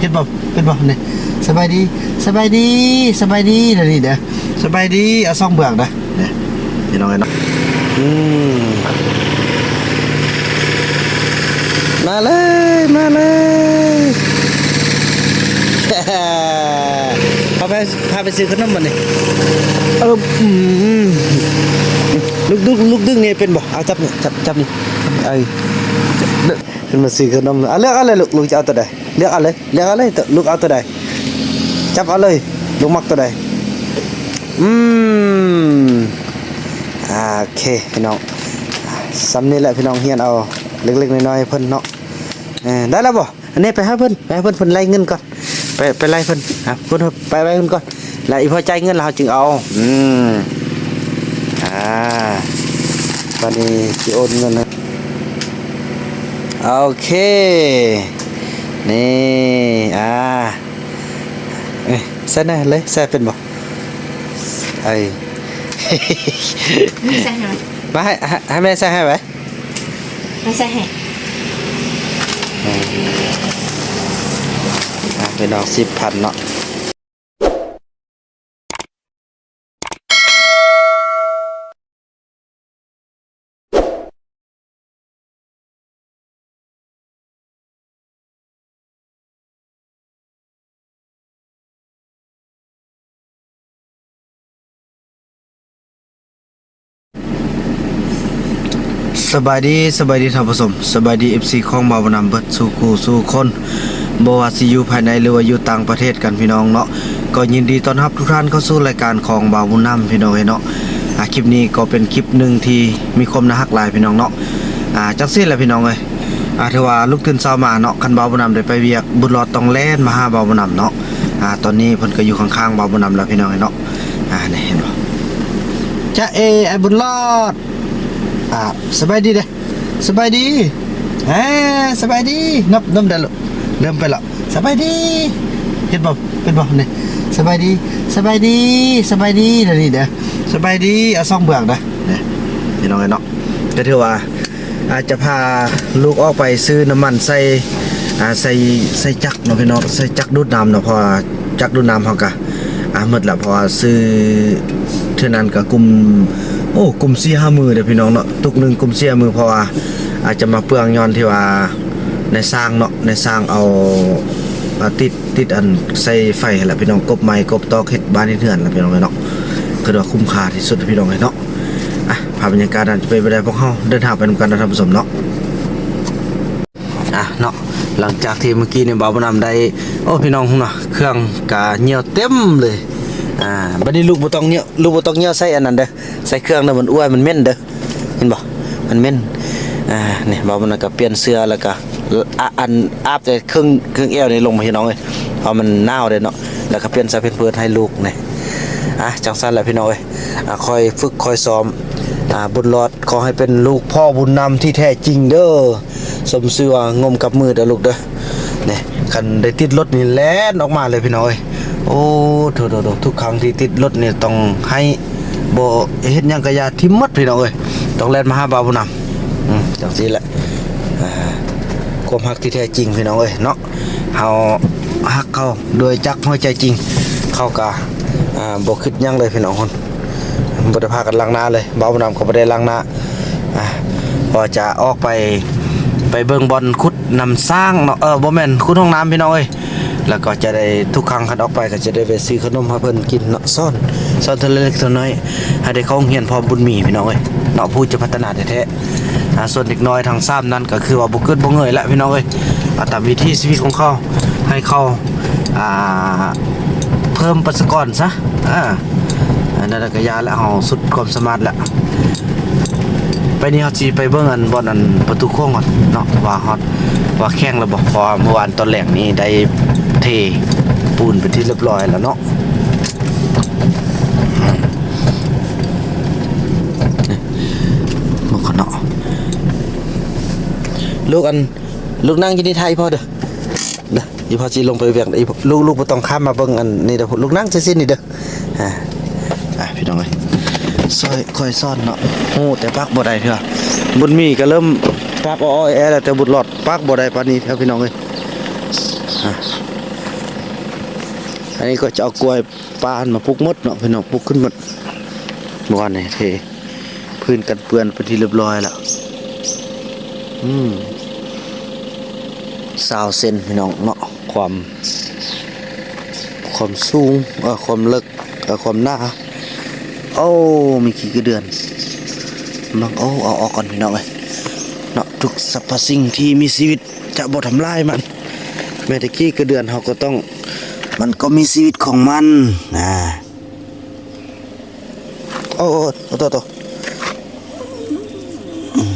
ເຫັນບໍ່ ເຫັນບໍ່ນີ້? ສະບາຍດີ ສະບາຍດີ ສະບາຍດີ ດຽວນີ້ເດີ ສະບາຍດີ ເອົາສອງເບືອກເດີ ນີ້ ພີ່ນ້ອງເອີຍເນາະ ອືມ ມາເລີຍ ມາເລີຍ ພາໄປ ພາໄປຊື້ຂະໜົມບັດນີ້ ເອີ ອືມ ລູກ ລູກ ລູກດຶງນີ້ເປັນບໍ່? ເອົາ ຈັບນີ້ ຈັບ ຈັບນີ້ ເອີ ຂຶ້ນມາຊື້ຂະໜົມ ເອົາ ເລືອກເອົາເລີຍລູກ ລູກຈະເອົາໂຕໃດ? ເລືອກເອົາເລີຍ ເລືອກເອົາເລີຍ ລູກເອົາໂຕໃດ? ຈັບເອົາເລີຍ ລູກມັກໂຕໃດ? ອືມ ໂອເຄພີ່ນ້ອງ ສ່ຳນີ້ແຫຼະພີ່ນ້ອງ ຮຽນເອົາເລັກໆນ້ອຍໆໃຫ້ເພິ່ນເນາະ ເອີ ໄດ້ແລ້ວບໍ່? ອັນນີ້ໄປຫາເພິ່ນ ໄປຫາເພິ່ນ ເພິ່ນໄລ່ເງິນກ່ອນ ໄປ ໄປໄລ່ເພິ່ນ ຫາເພິ່ນ ໄປໄລ່ເພິ່ນກ່ອນ ແລ້ວອີ່ພໍ່ຈ່າຍເງິນແລ້ວເຮົາຈຶ່ງເອົາ ອືມ ອ່າ ບາດນີ້ຊິໂອນເງິນໃຫ້ ໂອເຄ ນີ້ ອ່າ ເອີ ໃສ່ແນ່ເລີຍ ໃສ່ເປັນບໍ່? ເອີ ໃສ່ໃຫ້ ມາໃຫ້ ໃຫ້ ໃຫ້ແມ່ໃສ່ໃຫ້ໄວ້ ມາໃສ່ໃຫ້ ອ່າ ພີ່ນ້ອງ ສິບພັນເນາະ. ສະບາຍດີ ສະບາຍດີທ່ານຜູ້ຊົມ ສະບາຍດີ ເອັຟຊີ ຂອງບ່າວບຸນນຳເບິດສູ່ຄູ່ສູ່ຄົນ ບໍ່ວ່າຊິຢູ່ພາຍໃນ ຫຼືວ່າຢູ່ຕ່າງປະເທດກັນພີ່ນ້ອງເນາະ ກໍຍິນດີຕ້ອນຮັບທຸກທ່ານເຂົ້າສູ່ລາຍການຂອງບ່າວບຸນນຳພີ່ນ້ອງເອີຍເນາະ ອາ ຄລິບນີ້ກໍເປັນຄລິບໜຶ່ງທີ່ມີຄວາມໜ້າຮັກຫຼາຍພີ່ນ້ອງເນາະ ອາ ຈັ່ງຊີ້ແຫຼະພີ່ນ້ອງເອີຍ ອາ ຖືວ່າລຸກຕື່ນເຊົ້າມາເນາະ ຄັນບ່າວບຸນນຳໄດ້ໄປວຽກ ບຸນຫຼອດຕ້ອງແລ່ນມາຫາບ່າວບຸນນຳເນາະ ອາ ຕອນນີ້ເພິ່ນກໍຢູ່ຂ້າງໆບ່າວບຸນນຳແລ້ວພີ່ນ້ອງເອີຍເນາະ ອາ ນີ້ເຫັນບໍ່ ຈາເອ ອ້າຍບຸນຫຼອດ ອາ ສະບາຍດີເດີ ສະບາຍດີ ເອີ ສະບາຍດີ ນົບ ນົບໄດ້ລູກ ເລີ່ມໄປແລ້ວ ສະບາຍດີ ເຫັນບໍ່ ເຫັນບໍ່ນີ້ ສະບາຍດີ ສະບາຍດີ ສະບາຍດີ ດຽວນີ້ເດີ ສະບາຍດີ ເອົາສອງເບືອກເດີ ນີ້ ພີ່ນ້ອງເອີຍເນາະ ກໍຖືວ່າ ອາດຈະພາລູກອອກໄປຊື້ນ້ຳມັນໃສ່ ອາ ໃສ່ ໃສ່ຈັກເນາະພີ່ນ້ອງ ໃສ່ຈັກດູດນ້ຳເນາະ ເພາະວ່າຈັກດູດນ້ຳເຮົາກະ ອາ ໝົດລະ ເພາະວ່າຊື້ເທື່ອນັ້ນກະກຸມ ໂອ້ ກຸມສີ່ຫ້າມື້ເດີພີ່ນ້ອງເນາະ ຕຸກໜຶ່ງກຸມສີ່ຫ້າມື້ ເພາະວ່າອາດຈະມາເປືອງຍ້ອນທີ່ວ່ານາຍຊ່າງເນາະ ນາຍຊ່າງເອົາ ອາ ຕິດ ຕິດອັນໃສ່ໄຟຫັ້ນລະພີ່ນ້ອງ ກົບໄມ້ກົບຕອກເຮັດບ້ານເຮັດເຮືອນລະພີ່ນ້ອງເອີຍເນາະ ຄືວ່າຄຸ້ມຄ່າທີ່ສຸດພີ່ນ້ອງເອີຍເນາະ ອາ ພາບບັນຍາກາດນັ້ນຈະເປັນແບບໃດ ພວກເຮົາເດີນທາງໄປນຳກັນເນາະທ່ານຜູ້ຊົມເນາະ. ອ່ະເນາະ ຫຼັງຈາກທີ່ມື້ກີ້ນີ້ບ່າວບຸນນຳໄດ້ ໂອ້ ພີ່ນ້ອງເນາະ ເຄື່ອງກະຍ່ຽວເຕັມເລີຍ ອ່າ ບັດນີ້ລູກບໍ່ຕ້ອງຍ່ຽວ ລູກບໍ່ຕ້ອງຍ່ຽວໃສ່ອັນນັ້ນເດີ ໃສ່ເຄື່ອງເດີ ມັນອ້ວຍ ມັນເໝັນເດີ ເຫັນບໍ່ ມັນເໝັນ ອ່າ ນີ້ບ່າວບຸນນຳກະປ່ຽນເສື້ອ ແລ້ວກະ ອາ ອັນ ອາບແຕ່ເຄິ່ງ ເຄິ່ງແອວນີ້ລົງມາ ພີ່ນ້ອງເອີຍ ເພາະມັນໜາວເດ້ເນາະ ແລ້ວກະປ່ຽນໃສ່ແພມເພີດໃຫ້ລູກນີ້ ອ່ະ ຈັ່ງຊັ້ນແຫຼະພີ່ນ້ອງເອີຍ ອ່າ ຄ່ອຍຝຶກຄ່ອຍຊ້ອມ ອ່າ ບຸນຫຼອດ ຂໍໃຫ້ເປັນລູກພໍ່ບຸນນຳທີ່ແທ້ຈິງເດີ ສົມຊື່ວ່າງົມກັບມືເດີລູກເດີ ນີ້ ຄັນໄດ້ຕິດລົດນີ້ແລ່ນອອກມາເລີຍພີ່ນ້ອງເອີຍ ໂອ້ ໂທ້ໆ ທຸກຄັ້ງທີ່ຕິດລົດນີ້ຕ້ອງໄຫ້ ບໍ່ເຮັດຫຍັງກະຢ່າ ຖິ້ມໝົດພີ່ນ້ອງເອີຍ ຕ້ອງແລ່ນມາຫາບ່າວບຸນນຳ ອືມ ຈັ່ງຊີ້ແຫຼະ ອ່າ ຄວາມຮັກທີ່ແທ້ຈິງພີ່ນ້ອງເອີຍເນາະ ເຮົາຮັກເຂົາດ້ວຍຈາກຫົວໃຈຈິງ ເຂົາກະ ອ່າ ບໍ່ຄິດຫຍັງເລີຍພີ່ນ້ອງ ບໍ່ໄດ້ພາກັນລ້າງໜ້າເລີຍ ບ່າວບຸນນຳກໍບໍ່ໄດ້ລ້າງໜ້າ ອ່າ ພໍຈະອອກໄປ ໄປເບິ່ງບ່ອນຂຸດນ້ຳສ້າງເນາະ ເອີ ບໍ່ແມ່ນ ຂຸດຫ້ອງນ້ຳພີ່ນ້ອງເອີຍ ແລ້ວກໍຈະໄດ້ ທຸກຄັ້ງຄັນອອກໄປກໍຈະໄດ້ແວະຊື້ຂະໜົມໃຫ້ເພິ່ນກິນເນາະ ສອນ ສອນເທື່ອເລັກເທື່ອນ້ອຍ ໃຫ້ໄດ້ເຂົ້າໂຮງຮຽນພ້ອມບຸນມີພີ່ນ້ອງເອີຍເນາະ ຜູ້ຈະພັດທະນາແທ້ໆ ອ່າ ສ່ວນເດັກນ້ອຍທັງສາມນັ້ນກໍຄືວ່າບໍ່ເກີດບໍ່ເງີຍລະພີ່ນ້ອງເອີຍ ເອົາຕາມວິຖີຊີວິດຂອງເຂົາ ໃຫ້ເຂົາ ອ່າ ເພີ່ມປະຊາກອນຊະ ອ່າ ອັນນັ້ນກະຢ່າລະ ເຮົາສຸດຄວາມສາມາດລະ ໄປນີ້ເຮົາຊິໄປເບິ່ງອັນ ບ່ອນອັນປະຕູໂຄ້ງກ່ອນເນາະ ວ່າຮອດ ວ່າແຂງແລ້ວບໍ່ ເພາະວ່າມື້ວານຕອນແລງນີ້ໄດ້ເທປູນເປັນທີ່ລຽບຮ້ອຍແລ້ວເນາະ ເບິ່ງກ່ອນເນາະ ລູກອັນ ລູກນັ່ງຢູ່ນີ້ຖ້າອີ່ພໍ່ເດີ ເດີ ອີ່ພໍ່ຊິລົງໄປວຽກ ອີ່ ລູກ ລູກບໍ່ຕ້ອງຂ້າມມາເບິ່ງອັນນີ້ເດີ ລູກນັ່ງຊື່ໆນີ້ເດີ ອ່າ ອ່າ ພີ່ນ້ອງເອີຍ ຊ່ອຍ ຄ່ອຍສອນເນາະ ຮູ້ແຕ່ປາກບໍ່ໄດ້ເທື່ອ ບຸນມີກໍເລີ່ມປາກອ້ອແອແລ້ວ ແຕ່ບຸນຫຼອດປາກບໍ່ໄດ້ປານນີ້ເທື່ອ ພີ່ນ້ອງເອີຍ ອ່າ ອັນນີ້ກໍຈະເອົາກ້ວຍປ່າຫັ້ນມາປູກໝົດເນາະພີ່ນ້ອງ, ປູກຂຶ້ນໝົດ. ເມື່ອວານນີ້ເທພື້ນກັນເປື້ອນເປັນທີ່ຮຽບຮ້ອຍແລ້ວ. ອືມ ຊາວເຊັນພີ່ນ້ອງເນາະ, ຄວາມ ຄວາມສູງ ເອີ ຄວາມເລິກ ເອີ ຄວາມໜາ. ໂອ້ ມີຂີ້ກະເດືອນ. ເບິ່ງ ໂອ້ ເອົາອອກກ່ອນພີ່ນ້ອງເອີຍເນາະ. ທຸກສັບພະສິ່ງທີ່ມີຊີວິດຈະບໍ່ທຳລາຍມັນ. ແມ້ແຕ່ຂີ້ກະເດືອນເຮົາກໍຕ້ອງ ມັນກໍມີຊີວິດຂອງມັນນະ. ໂອ້ ໂອ້ ໂອ້ ໂຕ ໂຕ ອືມ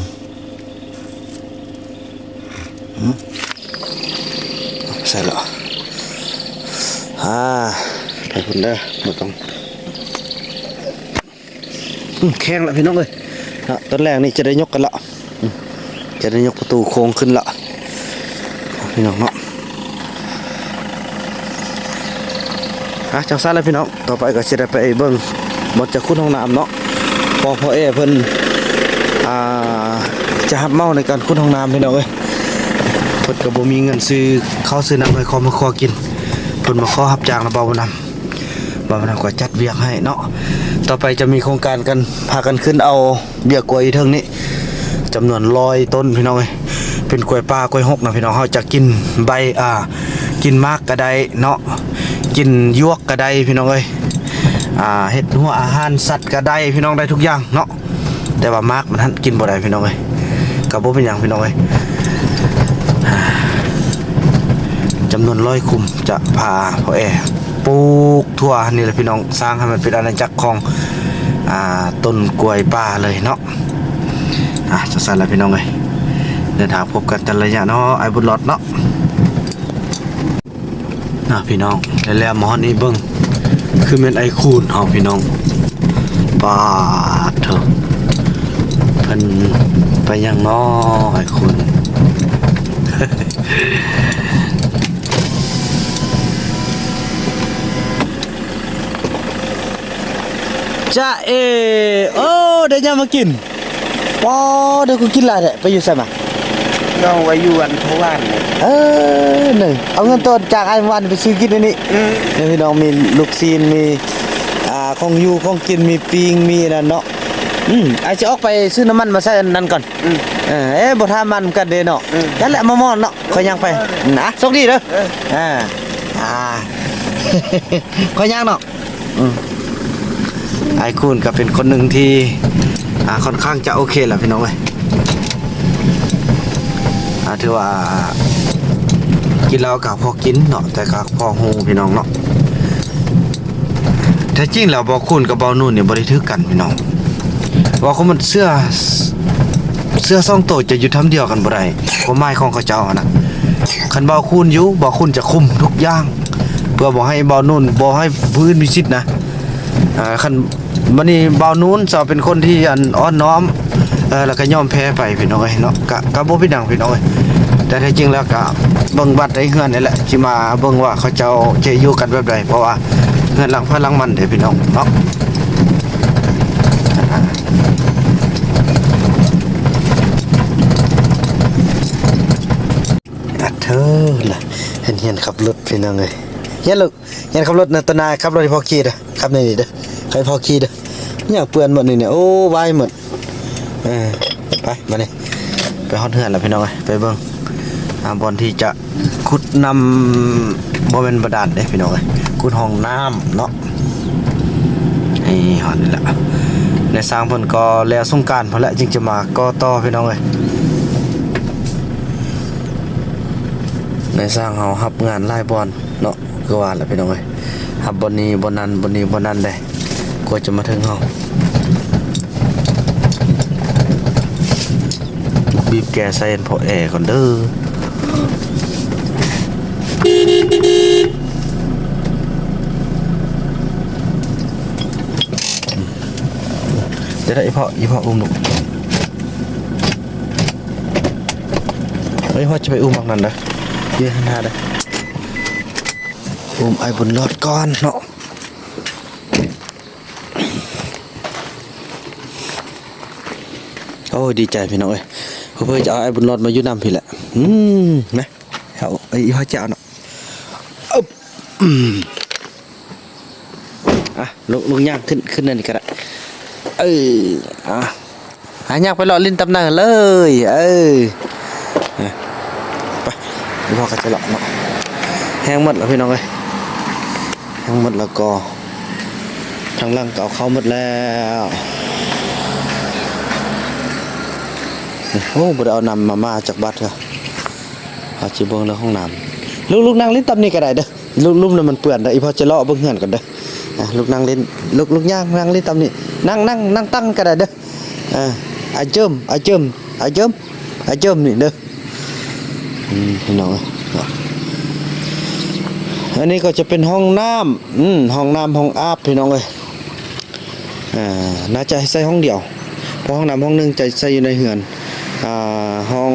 ອືມ ໃສ່ລະ ອ່າ ໄປພຸ້ນເດີ ບໍ່ຕ້ອງ ອືມ ແຂງລະພີ່ນ້ອງເອີຍເນາະ. ຕອນແລກນີ້ຈະໄດ້ຍົກກັນລະ ອືມ ຈະໄດ້ຍົກປະຕູໂຄງຂຶ້ນລະພີ່ນ້ອງເນາະ. ອ່ະ ຈັ່ງຊັ້ນລະພີ່ນ້ອງ, ຕໍ່ໄປກໍຊິໄດ້ໄປເບິ່ງບ່ອນຈະຂຸດຫ້ອງນ້ຳເນາະ, ເພາະພໍ່ແອເພິ່ນ ອ່າ ຈະຮັບເໝົາໃນການຂຸດຫ້ອງນ້ຳພີ່ນ້ອງເອີຍ. ເພິ່ນກໍບໍ່ມີເງິນຊື້ເຂົ້າຊື້ນ້ຳໃຫ້ຄອບໃຫ້ຄົວກິນ, ເພິ່ນມາຂໍຮັບຈ້າງນຳບ່າວບຸນນຳ. ບ່າວບຸນນຳກໍຈັດວຽກໃຫ້ເນາະ. ຕໍ່ໄປຈະມີໂຄງການກັນ ພາກັນຂຶ້ນເອົາເບ້ຍກ້ວຍຢູ່ເທິງນີ້ ຈຳນວນຮ້ອຍຕົ້ນພີ່ນ້ອງເອີຍ, ເປັນກ້ວຍປ່າກ້ວຍຫົກນະພີ່ນ້ອງ. ເຮົາຈະກິນໃບ ອ່າ ກິນໝາກກໍໄດ້ເນາະ, ກິນຢວກກໍໄດ້ພີ່ນ້ອງເອີຍ, ອ່າ ເຮັດຫົວອາຫານສັດກໍໄດ້ພີ່ນ້ອງ, ໄດ້ທຸກຢ່າງເນາະ. ແຕ່ວ່າໝາກມັນຫັ້ນກິນບໍ່ໄດ້ພີ່ນ້ອງເອີຍ, ກໍບໍ່ເປັນຫຍັງພີ່ນ້ອງເອີຍ. ຈຳນວນຮ້ອຍຄຸ້ມ ຈະພາພໍ່ແອປູກທົ່ວນີ້ແຫຼະພີ່ນ້ອງ, ສ້າງໃຫ້ມັນເປັນອານາຈັກຂອງ ອ່າ ຕົ້ນກ້ວຍປ່າເລີຍເນາະ. ອ່າ ຈັ່ງຊັ້ນລະພີ່ນ້ອງເອີຍ, ເດີນທາງພົບກັນແຕ່ລະໄລຍະເນາະ, ອ້າຍບຸນຫຼອດເນາະ. ອ່າ ພີ່ນ້ອງ ແລ້ວມາຮອດນີ້ເບິ່ງ ຄືແມ່ນອ້າຍຄູນເຮົາພີ່ນ້ອງ. ປາດເທີ ເພິ່ນໄປຫຍັງນໍອ້າຍຄູນ? ຈະເອ ໂອ້ ໄດ້ຫຍັງມາກິນ? ປາດ ເດີ ຄືກິນຫຼາຍແທ້ ໄປຢູ່ໃສມາ? ນ້ອງໄວ້ຢູ່ອັນພະຫວານນີ້. ເອີ ເນີ ເອົາເງິນຕົ້ນຈາກອ້າຍວານໄປຊື້ກິນອັນນີ້. ອືມ ເດີ ພີ່ນ້ອງ ມີລູກຊີ້ນ ມີ ອ່າ ຂອງຢູ່ຂອງກິນ ມີປີ້ງ ມີອັນນັ້ນເນາະ. ອືມ ອ້າຍຊິອອກໄປຊື້ນ້ຳມັນມາໃສ່ອັນນັ້ນກ່ອນ. ອືມ ເອີ ເອ ບໍ່ຖ້າມານຳກັນເດ້ເນາະ. ອືມ ນັ້ນແຫຼະ ມາມ່ອນເນາະ ຂ້ອຍຍ່າງໄປ. ເອີ ນະ ໂຊກດີເດີ. ເອີ ອ່າ ອ່າ ຂ້ອຍຍ່າງເນາະ. ອືມ ອ້າຍຄູນກໍເປັນຄົນໜຶ່ງທີ່ ອ່າ ຂ້ອນຂ້າງຈະໂອເຄແຫຼະພີ່ນ້ອງເອີຍ. ອ່າ ຖືວ່າກິນເຫຼົ້າກໍພໍກິນເນາະ ແຕ່ກໍພໍຮູ້ພີ່ນ້ອງເນາະ. ແທ້ຈິງແລ້ວບ່າວຄູນກັບບ່າວນູນນີ້ບໍ່ໄດ້ຖືກກັນພີ່ນ້ອງ, ເວົ້າຄວາມມັນເສືອ ເສືອສອງໂຕຈະຢູ່ຖ້ຳດຽວກັນບໍ່ໄດ້, ຄວາມໝາຍຂອງເຂົາເຈົ້າຫັ້ນນະ. ຄັນບ່າວຄູນຢູ່ ບ່າວຄູນຈະຄຸມທຸກຢ່າງ ເພື່ອບໍ່ໃຫ້ບ່າວນູນ ບໍ່ໃຫ້ຜູ້ອື່ນມີສິດນະ. ອ່າ ຄັນ ບັດນີ້ບ່າວນູນເຈົ້າເປັນຄົນທີ່ ອັນ ອ່ອນນ້ອມ ເອີ ແລ້ວກໍຍອມແພ້ໄປພີ່ນ້ອງເອີຍເນາະ. ກະ ກະບໍ່ເປັນຫຍັງພີ່ນ້ອງເອີຍ, ແຕ່ແທ້ຈິງແລ້ວກະເບິ່ງວັດໃນເຮືອນນີ້ແຫຼະ ຊິມາເບິ່ງວ່າເຂົາເຈົ້າຈະຢູ່ກັນແບບໃດ ເພາະວ່າເຮືອນຫຼັງໃຜຫຼັງມັນເດ້ພີ່ນ້ອງເນາະ. ອັດເທີລະ ຮຽນ ຮຽນຂັບລົດພີ່ນ້ອງເອີຍ, ຮຽນລູກ ຮຽນຂັບລົດນະ. ຕາໜ້າຂັບລົດໃຫ້ພໍ່ຂີ່ເດີ, ຂັບໃນນີ້ເດີ ໃຫ້ພໍ່ຂີ່ເດີ. ຫຍັງເປື້ອນໝົດນີ້ ໂອ້ ວາຍໝົດ. ເອີ ໄປ ບາດນີ້ໄປຮອດເຮືອນແລ້ວພີ່ນ້ອງເອີຍ, ໄປເບິ່ງ ອ່າ ບ່ອນທີ່ຈະຂຸດນ້ຳ ບໍ່ແມ່ນບາດານເດ້ພີ່ນ້ອງເອີຍ, ຂຸດຮ່ອງນ້ຳເນາະ. ນີ້ ຮອດນີ້ແຫຼະ, ນາຍຊ່າງເພິ່ນກໍແລ້ວສົງການພຸ້ນແຫຼະ ຈຶ່ງຈະມາກໍ່ຕໍ່ພີ່ນ້ອງເອີຍ. ນາຍຊ່າງເຮົາຮັບງານຫຼາຍບ່ອນເນາະ, ຄືວ່າແຫຼະພີ່ນ້ອງເອີຍ, ຮັບບ່ອນນີ້ບ່ອນນັ້ນ ບ່ອນນີ້ບ່ອນນັ້ນເດ້ ກວ່າຈະມາເຖິງເຮົາ. ບີບແກໃສ່ພໍ່ແອກ່ອນເດີ. ຈະໄດ້ ອີພໍ່ ອີພໍ່ອຸ້ມລູກ. ເອີຍ ພໍ່ຈະໄປອຸ້ມບັກນັ້ນເດີ, ຢືນຂ້າງໜ້າເດີ. ອຸ້ມອ້າຍບຸນຫຼອດກ່ອນເນາະ. ໂອ້ຍ ດີໃຈພີ່ນ້ອງເອີຍ, ເພື່ອຈະເອົາອ້າຍບຸນຫຼອດມາຢູ່ນຳພີ້ແຫຼະ. ອືມ ນະ ເອົາ ເອີຍ ພໍ່ຈະເອົາເນາະ. ອຶບ ອືມ. ລຸກ ລຸກຍ່າງຂຶ້ນ ຂຶ້ນອັນນີ້ກໍໄດ້. ເອີ ອ່າ ອ່າ ຍ່າງໄປເລາະຫຼິ້ນຕາມນັ້ນເລີຍ. ເອີ ໄປ ພໍ່ກໍຈະເລາະເນາະ. ແຫ້ງໝົດແລ້ວພີ່ນ້ອງເອີຍ ແຫ້ງໝົດແລ້ວກໍ ທາງຫຼັງກໍເອົາເຂົ້າໝົດແລ້ວ. ໂອ້ ບໍ່ໄດ້ເອົານ້ຳມາມ່າຈັກບາດເທື່ອ. ເຮົາຊິເບິ່ງເລື່ອງຫ້ອງນ້ຳ. ລູກ ລູກນັ່ງຫຼິ້ນຕາມນີ້ກໍໄດ້ເດີ. ລູກ ລຸ່ມນັ້ນມັນເປື້ອນເດີ. ອີ່ພໍ່ຈະເລາະເບິ່ງເຮືອນກ່ອນເດີ. ອ່າ ລູກນັ່ງຫຼິ້ນ ລູກ ລູກຍ່າງນັ່ງຫຼິ້ນຕາມນີ້. ນັ່ງ ນັ່ງ ນັ່ງຕັ້ງກໍໄດ້ເດີ. ອ່າ ອາເຈີມ ອາເຈີມ ອາເຈີມ ອາເຈີມນີ້ເດີ. ອືມ ພີ່ນ້ອງເອີຍ ອັນນີ້ກໍຈະເປັນຫ້ອງນ້ຳ. ອືມ ຫ້ອງນ້ຳ ຫ້ອງອາບ ພີ່ນ້ອງເອີຍ. ອ່າ ໜ້າຈະໃຊ້ຫ້ອງດຽວ ເພາະຫ້ອງນ້ຳຫ້ອງໜຶ່ງຈະໃຊ້ຢູ່ໃນເຮືອນ. ອ່າ ຫ້ອງ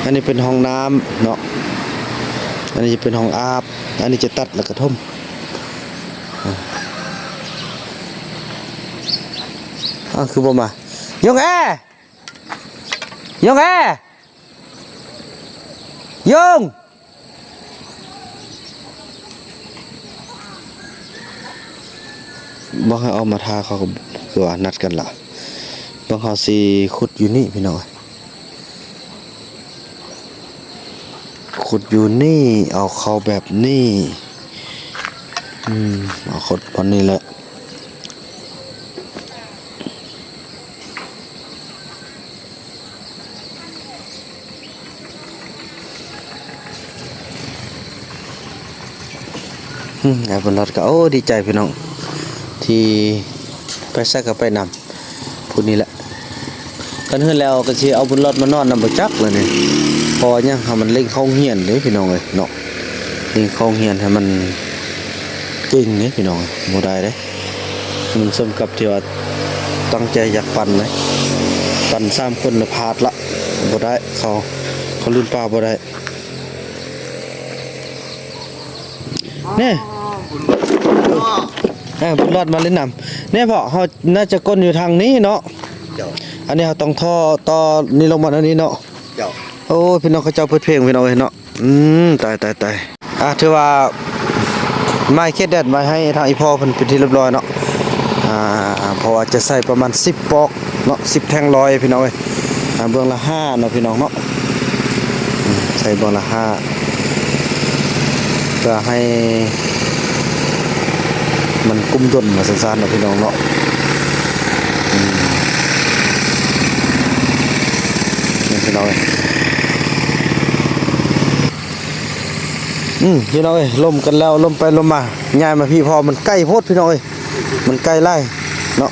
ອັນນີ້ເປັນຫ້ອງນ້ຳເນາະ. ອັນນີ້ຈະເປັນຫ້ອງອາບ. ອັນນີ້ຈະຕັດແລ້ວກະຖົມ. ອ້າວ ຄືບໍ່ມາ? ຍົງແອ! ຍົງແອ! ຍົງ! ບອກໃຫ້ອອກມາຖ້າ ເຂົາກໍຄືວ່ານັດກັນລະ. ເບິ່ງ ເຮົາຊິຂຸດຢູ່ນີ້ພີ່ນ້ອງເອີຍ ຂຸດຢູ່ນີ້ ເອົາເຂົ້າແບບນີ້. ອືມ ເອົາຂຸດບ່ອນນີ້ແຫຼະ. ອືມ ອ້າຍບຸນຫຼອດກໍ ໂອ້ ດີໃຈພີ່ນ້ອງ ທີ່ໄປໃສກໍໄປນຳ ຜູ້ນີ້ແຫຼະ. ຄັນເຮືອນແລ້ວກໍຊິເອົາບຸນຫຼອດມານອນນຳບໍ່ຈັກລະນີ້. ເພາະວ່າຫຍັງ ເຮົາມັນເລັ່ງເຂົ້າໂຮງຮຽນເດ້ພີ່ນ້ອງເອີຍເນາະ. ເລັ່ງເຂົ້າໂຮງຮຽນໃຫ້ມັນເກັ່ງເດ້ພີ່ນ້ອງ ບໍ່ໄດ້ເດ້. ມັນສົມກັບທີ່ວ່າຕັ້ງໃຈຢາກປັ່ນເດ້ ປັ່ນສາມຄົນລະພາດລະ ບໍ່ໄດ້. ເຂົາ ເຂົາລື່ນປາບໍ່ໄດ້. ນີ້ ເອີ ບຸນຫຼອດມາຫຼິ້ນນຳ. ນີ້ພໍ່ ເຮົາໜ້າຈະກົ້ນຢູ່ທາງນີ້ເນາະ. ເຈົ້າ ອັນນີ້ເຮົາຕ້ອງທໍ່ຕໍ່ນີ້ລົງມາແນວນີ້ເນາະ. ເຈົ້າ ໂອ້ຍ ພີ່ນ້ອງເຂົາເຈົ້າເປີດເພງ ພີ່ນ້ອງເອີຍເນາະ. ອືມ ຕາຍ ຕາຍ ຕາຍ. ອ່າ ຖືວ່າໝາຍເຂດແດນໄວ້ໃຫ້ທາງອີ່ພໍ່ເພິ່ນເປັນທີ່ຮຽບຮ້ອຍເນາະ. ອ່າ ເພາະວ່າຈະໃສ່ປະມານສິບປອກເນາະ ສິບແທ່ງລອຍ ພີ່ນ້ອງເອີຍ. ອ່າ ເບື້ອງລະຫ້າເນາະ ພີ່ນ້ອງເນາະ. ອືມ ໃສ່ເບື້ອງລະຫ້າ ເພື່ອໃຫ້ມັນກຸ້ມດົນວ່າຊັ້ນໆເນາະ ພີ່ນ້ອງເນາະ. ອືມ ນີ້ ພີ່ນ້ອງເອີຍ. ອືມ ພີ່ນ້ອງເອີຍ ລົມກັນແລ້ວ ລົມໄປລົມມາ ຍ້າຍມາພີ້ ເພາະມັນໄກໂພດ ພີ່ນ້ອງເອີຍ ມັນໄກຫຼາຍເນາະ.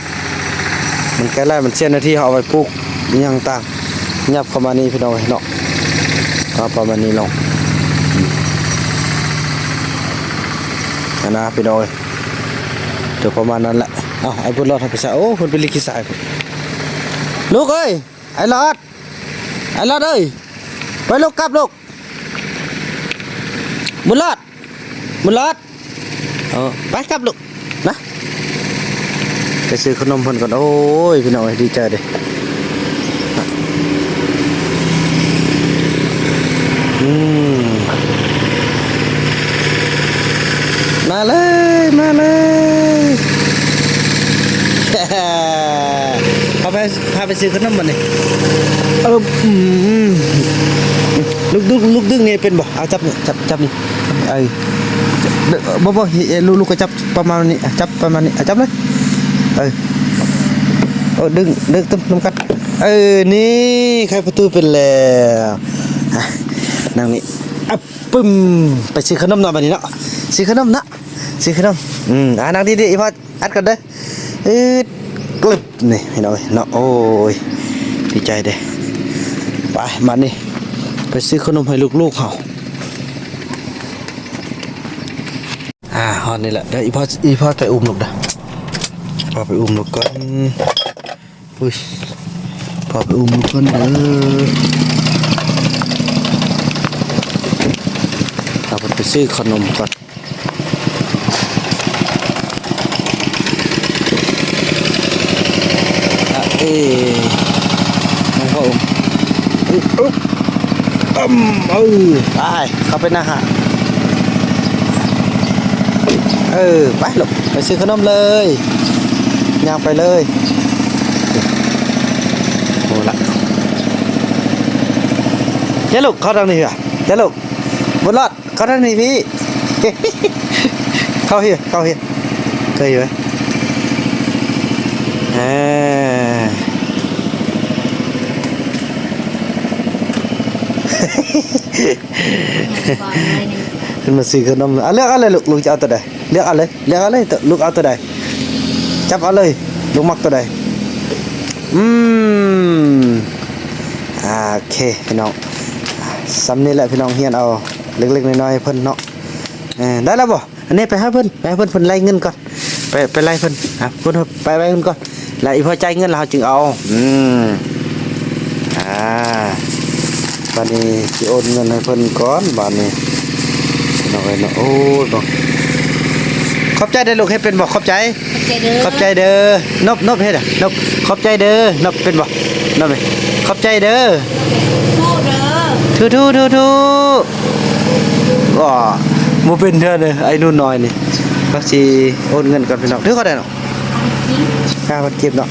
ມັນໄກຫຼາຍ ມັນເສຍເນື້ອທີ່ເຮົາເອົາໄວ້ປູກອີ່ຫຍັງຕ່າງ. ຫຍັບເຂົ້າມານີ້ ພີ່ນ້ອງເອີຍເນາະ. ເອົາປະມານນີ້ເນາະ ອືມ ຫັ້ນນະ ພີ່ນ້ອງເອີຍ ເຖິງປະມານນັ້ນແຫຼະ. ເອົ້າ ອ້າຍບຸນຫຼອດເຮົາໄປໃສ? ໂອ້ ເພິ່ນໄປລີ້ຂີ້ຊາຍ. ລູກເອີຍ ອ້າຍຫຼອດ ອ້າຍຫຼອດເອີຍ ໄປລູກ ກັບລູກ. ບຸນຫຼອດ ບຸນຫຼອດ ເອີ ໄປກັບລູກນະ ໄປຊື້ຂະໜົມເພິ່ນກ່ອນ. ໂອ້ຍ ພີ່ນ້ອງເອີຍ ດີໃຈເດ້. ອືມ ມາເລີຍ ມາເລີຍ ພາໄປ ພາໄປຊື້ຂະໜົມບັດນີ້. ເອີ ອືມ ລູກດຶງ ລູກດຶງນີ້ເປັນບໍ່? ເອົາ ຈັບນີ້ ຈັບ ຈັບນີ້ ເອີ ບໍ່ ບໍ່ ເອີ ລູກ ລູກກໍຈັບປະມານນີ້ ຈັບປະມານນີ້ ເອົາ ຈັບເລີຍ ເອີ ເອີ ດຶງ ດຶງນຳກັນ ເອີ ນີ້ ໄຂປະຕູເປັນແລ້ວ ອ່ະ ນັ່ງນີ້ ອັບ ປຶ້ມ ໄປຊື້ຂະໜົມເນາະ ບັດນີ້ເນາະ ຊື້ຂະໜົມເນາະ ຊື້ຂະໜົມ ອືມ ອ່າ ນັ່ງດີໆ ອີ່ພໍ່ ອັດກ່ອນເດີ ອືດ ກຶບ ນີ້ພີ່ນ້ອງເອີຍເນາະ. ໂອ້ຍ ດີໃຈເດ້. ໄປ ມານີ້ ໄປຊື້ຂະໜົມໃຫ້ລູກໆເຮົາ. ອ່າ ຮອດນີ້ແຫຼະ ດຽວອີ່ພໍ່ ອີ່ພໍ່ໄປອຸ້ມລູກເດີ ພໍ່ໄປອຸ້ມລູກກ່ອນ. ອຸ້ຍ ພໍ່ໄປອຸ້ມລູກກ່ອນເດີ ເຮົາໄປຊື້ຂະໜົມກ່ອນ. ອະເອ ໃຫ້ພໍ່ອຸ້ມ ອຶບ ອຶບ ອືມ ເອີ ໄປ ເຂົ້າໄປໃນຫ້າງ. ເອີ ໄປລູກ ໄປຊື້ຂະໜົມເລີຍ ຍ່າງໄປເລີຍ. ໂອ້ລະ ເຈົ້າລູກ ເຂົ້າທາງນີ້ ເຈົ້າລູກ ບຸນລອດ ເຂົ້າທາງນີ້ພີ່ ເຂົ້າພີ້ ເຂົ້າພີ້ ເຄີຍຢູ່ ເອີ ຂຶ້ນມາຊື້ຂະໜົມ ເອົາ ເລືອກເອົາເລີຍລູກ ລູກຈະເອົາໂຕໃດ ເລືອກເອົາເລີຍ ເລືອກເອົາເລີຍ ລູກເອົາໂຕໃດ ຈັບເອົາເລີຍ ລູກມັກໂຕໃດ. ອືມ ໂອເຄພີ່ນ້ອງ ສ່ຳນີ້ແຫຼະພີ່ນ້ອງ ຮຽນເອົາເລັກໆນ້ອຍໆໃຫ້ເພິ່ນເນາະ. ເອີ ໄດ້ແລ້ວບໍ່? ອັນນີ້ໄປຫາເພິ່ນ ໄປຫາເພິ່ນ ເພິ່ນໄລ່ເງິນກ່ອນ ໄປ ໄປໄລ່ເພິ່ນ ຫາເພິ່ນ ໄປໄລ່ເພິ່ນກ່ອນ ແລ້ວອີ່ພໍຈ່າຍເງິນແລ້ວເຮົາຈຶ່ງເອົາ. ອືມ ອ່າ ບາດນີ້ຊິໂອນເງິນໃຫ້ເພິ່ນກ່ອນ ບາດນີ້ ນ້ອງເອີຍເນາະ. ໂອ້ຍ ຂອບໃຈເດີລູກ ເຮັດເປັນບໍ່? ຂອບໃຈ ຂອບໃຈເດີ ຂອບໃຈເດີ ນົບ ນົບ ເຮັດ ນົບ ຂອບໃຈເດີ ນົບ ເປັນບໍ່? ນົບ ຂອບໃຈເດີ ທູໆ ອໍ ບໍ່ເປັນເທື່ອເດີ ໄອ້ໜູນ້ອຍນີ້. ເຮົາຊິໂອນເງິນກ່ອນພີ່ນ້ອງ ຖືກເທົ່າໃດເນາະ? ຫ້າພັນກີບເນາະ.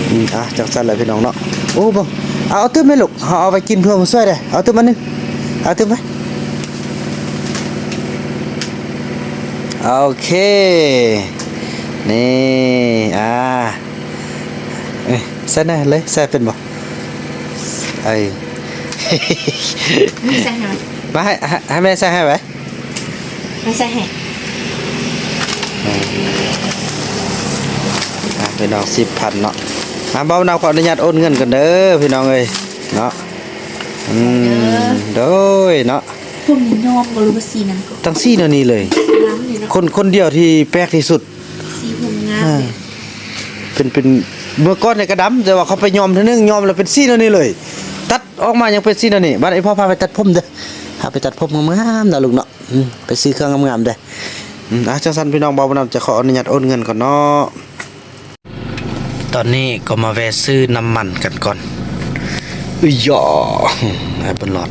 ອືມ ອ່ະ ຈັ່ງຊັ້ນແຫຼະພີ່ນ້ອງເນາະ. ໂອ້ ບໍ່ ເອົາ ເອົາຕື່ມໄປລູກ ເຮົາເອົາໄປກິນເພື່ອຜູ້ຊ່ວຍເດ້ ເອົາຕື່ມອັນໜຶ່ງ ເອົາຕື່ມໄປ. ໂອເຄ ນີ້ ອ່າ ເອີ ໃສ່ແນ່ເລີຍ ໃສ່ເປັນບໍ່? ເອີ ໃສ່ໃຫ້ ມາໃຫ້ ໃຫ້ ໃຫ້ແມ່ໃສ່ໃຫ້ໄວ້ ມາໃສ່ໃຫ້ ອ່າ ພີ່ນ້ອງ ສິບພັນເນາະ. ອ່າ ບ່າວນຳຂໍອະນຸຍາດໂອນເງິນກ່ອນເດີພີ່ນ້ອງເອີຍເນາະ. ອືມ ໂດຍເນາະ. ພວກນີ້ຍອມບໍ່ ຫຼືວ່າສີນັ້ນກໍ ທັງສີ່ແນວນີ້ເລີຍ ງາມເລີຍເນາະ. ຄົນ ຄົນດຽວທີ່ແປກທີ່ສຸດ ສີຜົມງາມ ອ່າ ເລີຍ ເປັນ ເປັນ ເມື່ອກ່ອນນີ້ກໍດຳ ແຕ່ວ່າເຂົາໄປຍ້ອມເທື່ອໜຶ່ງ ຍ້ອມແລ້ວເປັນສີແນວນີ້ເລີຍ ຕັດອອກມາຍັງເປັນສີແນວນີ້. ບາດນີ້ພໍ່ພາໄປຕັດຜົມເດີ ພາໄປຕັດຜົມງາມໆເນາະລູກເນາະ. ອືມ ໄປຊື້ເຄື່ອງງາມໆເດີ. ອືມ ອ່າ ຈັ່ງຊັ້ນພີ່ນ້ອງ ບ່າວບຸນນຳຈະຂໍອະນຸຍາດໂອນເງິນກ່ອນເນາະ. ຕອນນີ້ກໍມາແວ່ຊື້ນ້ຳມັນກັນກ່ອນ. ອືຢາ ອ້າຍບຸນລອດ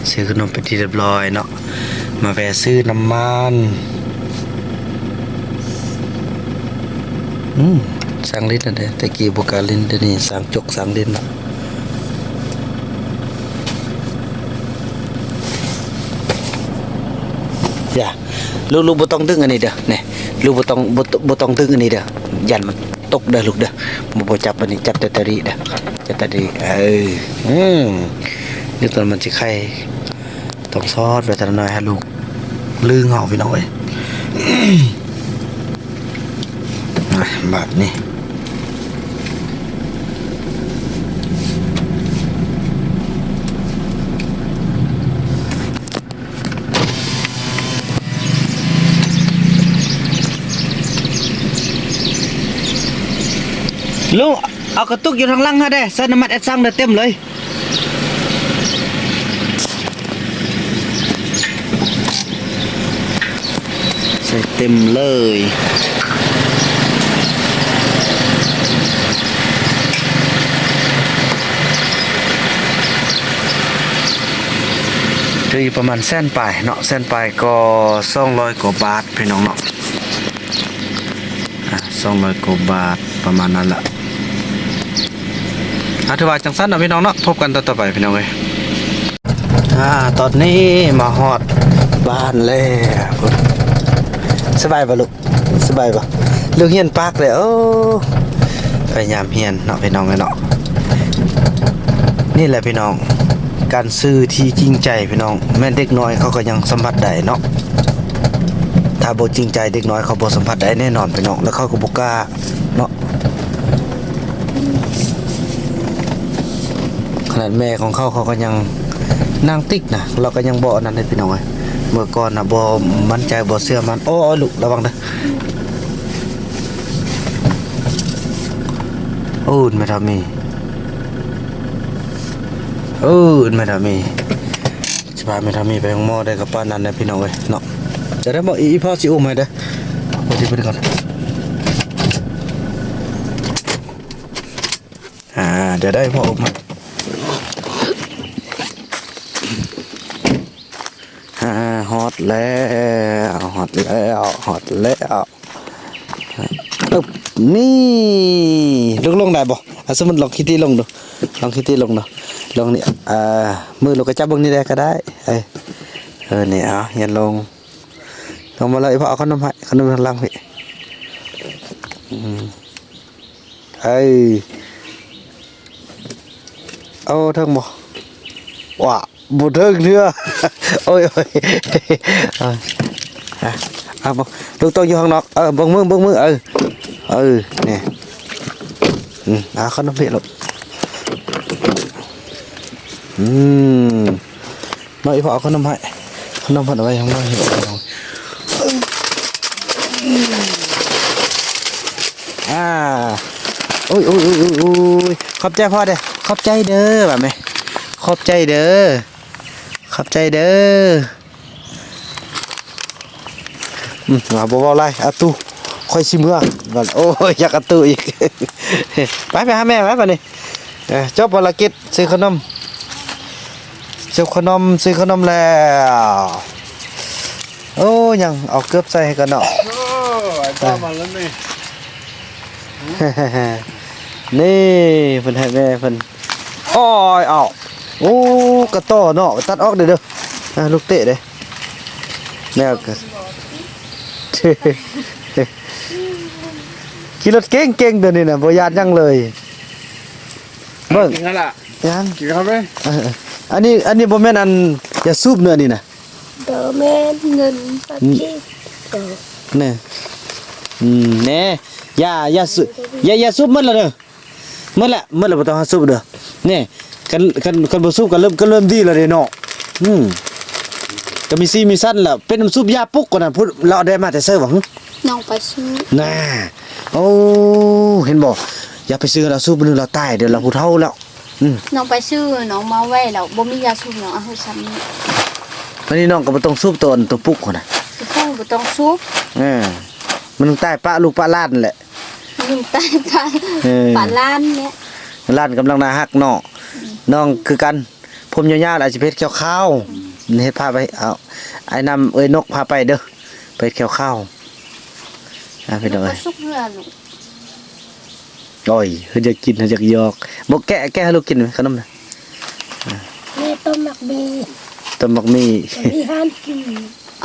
ຊື້ຂະໜົມເປັນທີ່ຮຽບຮ້ອຍເນາະ. ມາແວ່ຊື້ນ້ຳມັນ. ອືມ ສ້າງລິ້ນແລ້ວເດ້ ແຕ່ກີ້ບໍ່ກ້າຫຼິ້ນ ດຽວນີ້ສ້າງຈົກສ້າງລິ້ນ. ຢ່າ ລູກ ລູກບໍ່ຕ້ອງດຶງອັນນີ້ເດີ ນີ້ ລູກບໍ່ຕ້ອງ ບໍ່ ບໍ່ຕ້ອງດຶງອັນນີ້ເດີ ຢ້ານມັນຕົກເດີລູກເດີ. ບໍ່ ບໍ່ຈັບອັນນີ້ ຈັບແຕ່ຕະລິເດີ ຈັບແຕ່ຕະລິ. ເອີ ອືມ ນີ້ຕົວມັນຊິໄຂ່ ຕ້ອງສອດໄວ້ຕະໜ້ອຍໃຫ້ລູກລຶ້ງເອົາ ພີ່ນ້ອງເອີຍ. ມາ ບາດນີ້ ລຸງ ເອົາກະຕຸກຢູ່ທາງຫຼັງຫັ້ນເດ້ ໃສ່ນ້ຳມັນແອັດຊັງເດີ ເຕັມເລີຍ. ໃສ່ເຕັມເລີຍ ຖືຢູ່ປະມານແສນປາຍເນາະ ແສນປາຍກໍສອງຮ້ອຍກວ່າບາດ ພີ່ນ້ອງເນາະ. ອ່າ ສອງຮ້ອຍກວ່າບາດ ປະມານນັ້ນລະ. ອ່າ ຖືວ່າຈັ່ງຊັ້ນເນາະ ພີ່ນ້ອງເນາະ ພົບກັນຕອນຕໍ່ໄປ ພີ່ນ້ອງເອີຍ. ອ່າ ຕອນນີ້ມາຮອດບ້ານແລ້ວ. ສະບາຍບໍ່ລູກ? ສະບາຍບໍ່? ລູກຮຽນປາກແລ້ວ. ໂອ້ ພະຍາຍາມຮຽນເນາະ ພີ່ນ້ອງເອີຍເນາະ. ນີ້ແຫຼະ ພີ່ນ້ອງ ການ ສື່ທີ່ຈິງໃຈ ພີ່ນ້ອງ ແມ່ນເດັກນ້ອຍເຂົາກໍຍັງສຳຜັດໄດ້ເນາະ. ຖ້າບໍ່ຈິງໃຈ ເດັກນ້ອຍເຂົາບໍ່ສຳຜັດໄດ້ແນ່ນອນ ພີ່ນ້ອງ ແລ້ວເຂົາກໍບໍ່ກ້າເນາະ. ຂະໜາດແມ່ຂອງເຂົາ ເຂົາກໍຍັງນາງຕິກນະ ລາວກໍຍັງບໍ່ອັນນັ້ນເດ້ ພີ່ນ້ອງເອີຍ. ເມື່ອກ່ອນນະ ບໍ່ໝັ້ນໃຈ ບໍ່ເຊື່ອໝັ້ນ. ໂອ້ຍ ລູກ ລະວັງເດີ. ໂອ້ຍ ແມ່ທາມີ ເອີ ແມ່ທາມີ ຊິພາແມ່ທາມີໄປໂຮງໝໍໄດ້ກໍປານນັ້ນແຫຼະ ພີ່ນ້ອງເອີຍເນາະ. ຈະໄດ້ບໍ່ ອີ່ພໍ່ຊິອຸ້ມໃຫ້ເດີ ພໍຊິໄປກ່ອນ. ອ່າ ດຽວໄດ້ພໍ່ອຸ້ມໃຫ້. ອ່າ ຮອດ ແລ້ວ ຮອດແລ້ວ ຮອດແລ້ວ. ເອີບ ນີ້ ລົງ ລົງໄດ້ບໍ່? ອ່ະ ສົມມຸດລອງຂີ່ຕີລົງດູ ລອງຂີ່ຕີລົງດູ ລົງນີ້ ອ່າ ມືລູກກະຈັບເບິ່ງນີ້ແດ່ກໍໄດ້. ເອີ ເອີ ນີ້ ເອົາ ຍັນລົງ ລົງມາເລີຍ. ພໍ່ເອົາຂະໜົມໃຫ້ ຂະໜົມທາງຫຼັງພີ້. ອືມ ເອີ ເອົາເຖິງບໍ່? ວ້າ ບໍ່ເຖິງເທື່ອ. ໂອ້ຍ ໂອ້ຍ ເອົາ ເອົາ ເອົາ ລູກຕ້ອງຢູ່ຂ້າງນອກ. ເອີ ເບິ່ງມື ເບິ່ງມື ເອີ ເອີ ນີ້ ອືມ ເອົາຂະໜົມພີ້ລູກ. ອືມ ມາ ອີ່ພໍ່ເອົາຂະໜົມໃຫ້ ຂະໜົມເພິ່ນເອົາໄວ້ຂ້າງນອກ. ອ່າ ໂອ້ຍ ໂອ້ຍ ໂອ້ຍ ໂອ້ຍ ໂອ້ຍ ຂອບໃຈພໍ່ເດີ້ ຂອບໃຈເດີ້ ວ່າແມ່ ຂອບໃຈເດີ້ ຂອບໃຈເດີ້. ອືມ ວ່າບໍ່ເວົ້າຫຼາຍ ອາຕູ ຂ້ອຍຊິເມືອ. ໂອ້ຍ ຢາກອາຕູອີກ. ໄປ ໄປຫາແມ່ໄປບາດນີ້. ເອີ ຈົບພາລະກິດ ຊື້ຂະໜົມ ຊື້ຂະໜົມ ຊື້ຂະໜົມແລ້ວ. ໂອ້ ຍັງເອົາເກີບໃສ່ໃຫ້ກ່ອນເນາະ. ໂອ້ ໄອ້ຕາມາແລ້ວນີ້ ນີ້ ເພິ່ນໃຫ້ແມ່ເພິ່ນ. ໂອ້ຍ ເອົາ ໂອ້ ກະຕໍ່ເນາະ ຕັດອອກເດີ້ ເດີ້. ອ່າ ລູກເຕະເດ້ ແມ່ກໍ ຂີ່ລົດເກັ່ງໆ ຕົວນີ້ນະ ບໍ່ຢ້ານຫຍັງເລີຍ. ເບິ່ງ ກິນແລ້ວລະ ຍັງ ກິນເຂົ້າໄປ. ເອີ ເອີ ອັນນີ້ ອັນນີ້ບໍ່ແມ່ນອັນຢາສູບເນາະ ອັນນີ້ນະ. ບໍ່ແມ່ນ ເງິນປາກກີດ ແນ່ ອືມ ແນ່ ຢາ ຢາສູບ ຢາ ຢາສູບໝົດແລ້ວເດີ້. ໝົດແລ້ວ ໝົດແລ້ວ ບໍ່ຕ້ອງຫາສູບເດີ້. ນີ້ ຄັນ ຄັນ ຄັນບໍ່ສູບກໍເລີ່ມ ກໍເລີ່ມດີແລ້ວເດ້ເນາະ. ອືມ ກໍມີສີມີສັນແລ້ວ. ເປັນນ້ຳສູບຢາປຸກກ່ອນນະ ພຸ້ນ ລາວເອົາໄດ້ມາແຕ່ໃສຫວະ? ນ້ອງໄປຊື້ ນ່າ. ໂອ້ ເຫັນບໍ່ ຢ່າໄປຊື້ໃຫ້ລາວສູບ ມື້ລາວຕາຍເດີ້ ລາວຜູ້ເຖົ້າແລ້ວ. ອືມ ນ້ອງໄປຊື້ ນ້ອງມາໄວ້ແລ້ວ ບໍ່ມີຢາສູບ ນ້ອງເອົາໃຫ້ຊ້ຳນີ້. ອັນນີ້ນ້ອງກໍບໍ່ຕ້ອງສູບ ຕົວ ຕົວປຸກຫັ້ນນະ ຄືບໍ່ຕ້ອງສູບ. ເອີ ມັນຕາຍປະລູກປະຫຼານແຫຼະ. ໜຶ່ງຕາຍປະ ເອີ ປະຫຼານແຫຼະ ຫຼານກຳລັງໜ້າຮັກເນາະ. ອືມ ນ້ອງຄືກັນ ຜົມຍາວໆ ອາດຊິໄປເຮັດແຂ້ວຄາວ. ອືມ ເຮັດພາໄປ ເອົາ ອ້າຍນຳເອື້ອຍນົກພາໄປເດີ້ ໄປເຮັດແຂ້ວຄາວ. ອ່າ ພີ່ນ້ອງເອີຍ ສຸກເຮືອລູກ. ໂອ້ຍ ເພິ່ນຢາກກິນ ເພິ່ນຢາກຢອກ. ບໍ່ ແກະ ແກະໃຫ້ລູກກິນຂະໜົມນະ. ອ່າ ມີຕົ້ມໝາກໝີ່ ຕົ້ມໝາກໝີ່ ມີຮ້ານກິນ.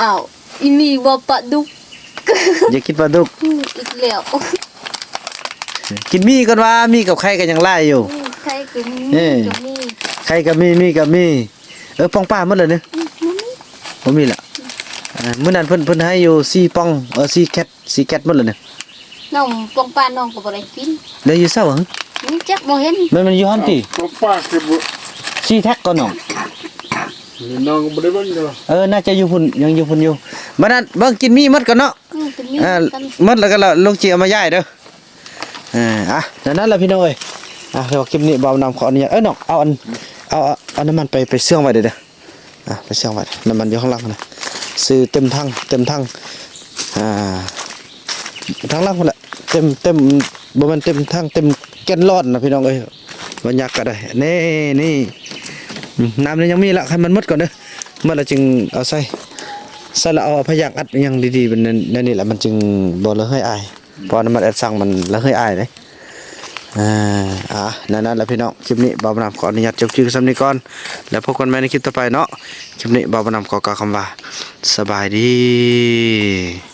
ອ້າວ ອີ່ໝີ່ບໍ່ປາດຸກ. ຢາກກິນປາດຸກ. ອືມ ອີກແລ້ວ. ກິນໝີ່ກ່ອນວ່າ ໝີ່ກັບໄຂ່ກໍຍັງຫຼາຍຢູ່. ອືມ ໄຂ່ກໍມີ ເອີ ໝີ່ກໍມີ ໄຂ່ກໍມີ ໝີ່ກໍມີ. ເອີ ປ່ອງປາໝົດແລ້ວເນາະ. ອືມ ບໍ່ມີ ບໍ່ມີລະ. ອືມ ອ່າ ມື້ນັ້ນເພິ່ນ ເພິ່ນໃຫ້ຢູ່ສີ່ປ່ອງ ເອີ ສີ່ແກັດ ສີ່ແກັດໝົດແລ້ວເນາະ. ນ້ອງປ່ອງປານ້ອງກໍບໍ່ໄດ້ກິນ ແລ້ວຢູ່ໃສຫວະ? ອືມ ຈັກບໍ່ເຫັນ. ແມ່ນ ມັນຢູ່ຫັ້ນຕິ? ປ່ອງປາຄືບໍ່ ສີ່ແທັກກໍນ້ອງ ນ້ອງກໍບໍ່ໄດ້ເບິ່ງເດີ. ເອີ ໜ້າຈະຢູ່ພຸ້ນ ຍັງຢູ່ພຸ້ນຢູ່. ບັດນັ້ນເບິ່ງກິນໝີ່ໝົດກ່ອນເນາະ. ອືມ ກິນໝີ່ ອ່າ ໝົດແລ້ວກໍລະ ລູກຈິເອົາມາຢາຍເດີ. ອ່າ ອ່ະ ນັ້ນລະພີ່ນ້ອງເອີຍ. ອ່ະ ແລ້ວຄລິບນີ້ບ່າວນຳຂໍອະນຸຍາດ ເອີ ນ້ອງ ເອົາອັນ ເອົາ ເອົາ ເອົານ້ຳມັນໄປ ໄປເຊື່ອງໄວ້ເດີ ເດີ. ອ່ະ ໄປເຊື່ອງໄວ້ ນ້ຳມັນຢູ່ຂ້າງຫຼັງນະ ຊື້ເຕັມຖັງ ເຕັມຖັງ ອ່າ ທາງຫຼັງພຸ້ນແຫຼະ ເຕັມ ເຕັມ ບໍ່ແມ່ນເຕັມຖັງ ເຕັມແກ່ນລອນນະພີ່ນ້ອງເອີຍ. ບັນຍາກາດໄດ້ ນີ້ ນີ້ ອືມ ນ້ຳນີ້ຍັງມີລະ ໃຫ້ມັນໝົດກ່ອນເດີ ໝົດແລ້ວຈຶ່ງເອົາໃສ່ ໃສ່ແລ້ວເອົາພະຍາງອັດຫຍັງດີໆ ແນວນີ້ລະ ມັນຈຶ່ງບໍ່ລະເຫີຍອາຍ. ເພາະວ່ານ້ຳມັນແອັດຊັງມັນລະເຫີຍອາຍເດ້. ອ່າ ອ່າ ນັ້ນໆ ແຫຼະພີ່ນ້ອງ ຄລິບນີ້ບ່າວບຸນນຳຂໍອະນຸຍາດຈົບຄລິບສ່ຳນີ້ກ່ອນ ແລ້ວພົບກັນໃໝ່ໃນຄລິບຕໍ່ໄປເນາະ. ຄລິບນີ້ບ່າວບຸນນຳຂໍກ່າວຄຳວ່າ ສະບາຍດີ.